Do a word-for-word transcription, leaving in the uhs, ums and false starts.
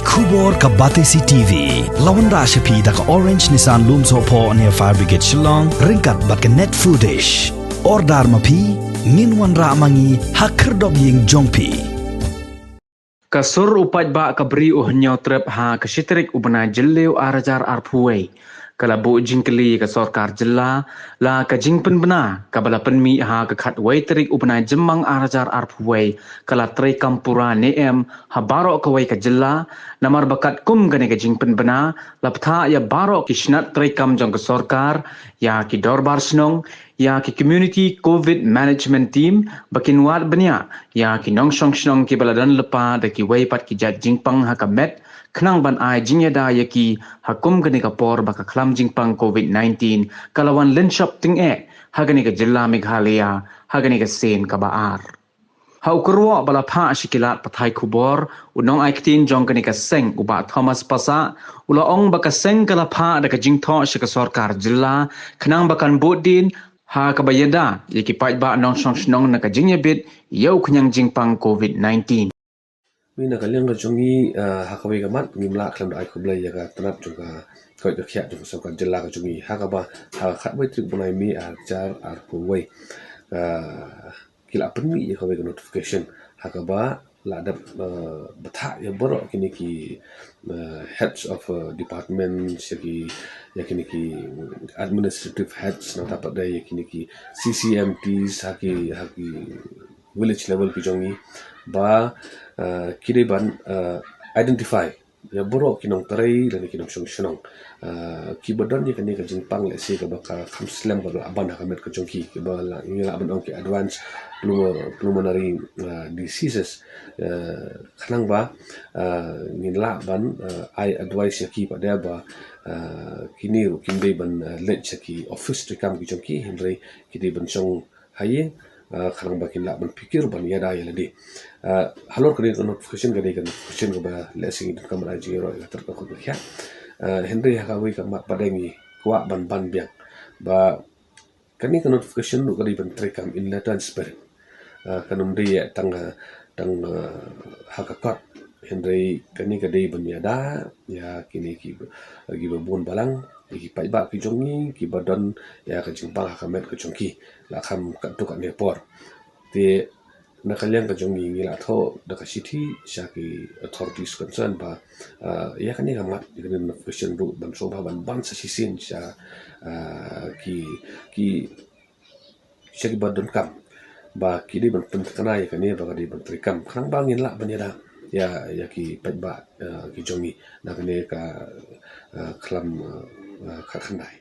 Khubor ka Batesi T V la wanrah sha phi da ka Orange Nissan Lumsohphoh near Fire Brigade Shillong, ryngkat bad ka Net Foodish. Order ma phi, ngin wanrah ma ngi ha khyrdop ïing jong phi. Ka sur u paidbah ka Bri u Hynñiewtrep ha ka shi tarik u bnai Jylliew ar hajar arphew wei ka la buh jingkylli ïa ka sorkar jylla la ka jingpynbna kaba la pynmih ha ka khatwei tarik u bnai Jymmang ar hajar arphew wei ka la treikam pura ne em ha baroh kawei ka jylla. Namar ba katkum kane ka jingpynbna la bthah ïa baroh ki shnat treikam jong ka sorkar, ïa ki dorbar shnong, ïa ki Community Covid Management Team ba kin wad bniah ïa ki nongshong shnong kiba la don lypa da kiwei pat ki jait jingpang ha ka met, khnang ban ai jingïada ïa ki ha kum kane ka por ba ka khlam jingpang Covid nineteen ka la wan lynshop tyngeh ha kane ka jylla Meghalaya ha kane ka sien kaba ar. Ha u kyrwoh ba la phah sha ki lad pathai khubor, u nongai ktien jong kane ka seng u Bah Thomas Passah u la ong ba ka seng ka la phah da ka jingthoh sha ka sorkar jylla khnang ba kan bud dien ha kaba ïada ïa ki paidbah nongshong shnong na ka jingïabit ïa u khñiang jingpang Covid nineteen. Mynta ka liang ka jong ngi, ah, ha kawei ka mat ngim lah khlem da ai khublei ïa ka tnat jong ka koit ka khiah jong ka sorkar jylla ka jong ngi, ha kaba ha ka khatwei tarik bnai May ar hajar arphew wei, ah, ki la pynmih ïa kawei ka notification ha kaba la dep, ah, bthah ïa baroh kine ki, ah, heads of, ah, departments, ïa ki, ïa kine ki administrative heads, nangta pat de ïa kine ki C C M Ts ha ki, ha ki village level ki jong ngi ba, ah, ki dei ban, ah, identify ïa baroh ki nongtrei lane ki nongshong shnong, ah, kiba don ïa kane ka jingpang, lehse kaba ka kham slem kaba la ban ha ka met ka jong ki, kiba la, ngi lah ban ong ki advanced pulmo-, pulmonary, ah, diseases, ah, khnang ba, ah, ngin lah ban, ah, ai advice ïa ki pat de ba, ah, kine ruh kim dei ban, ah, leit sha ki office treikam ki jong ki, hynrei ki dei ban shong ha ïing, ah, khnang ba kin lah ban pyrkhat ban ïada ïa lade. Ah, halor kane ka notification, ka dei ka notification kaba lehse ngi donkam ban ai jingïaroh ïa ka tnat ka koit ka khiah. Ah, hynrei ha kawei ka mat pat de ngi kwah ban ban biang ba kane ka notification ruh ka dei ban treikam in letter and spirit. Ah, kan ym dei ïa tang, ah, tang, ah, ha ka kot. Hynrei kane ka dei ban ïada ïa kine ki, kiba bun balang, ïa ki paidbah ki jong ngi kiba don ïa ka jingpang ha ka met ka jong ki la kham katto katne por. Te na ka liang ka jong ngi, ngi la thoh da ka shithi sha ki authorities concerned ba, ah, ïa kane ka mat, ïa kane ka notification ruh ban sngewbha ban ban sa shisien sha, ah, ki, ki sha kiba donkam ba ki dei ban pynthikna ïa kane ba ka dei ban treikam khnang ba ngin lah ban ïada ïa, ïa ki paidbah, ah, ki jong ngi na kane ka, ah, khlam, ah, ah, khatkhyndai.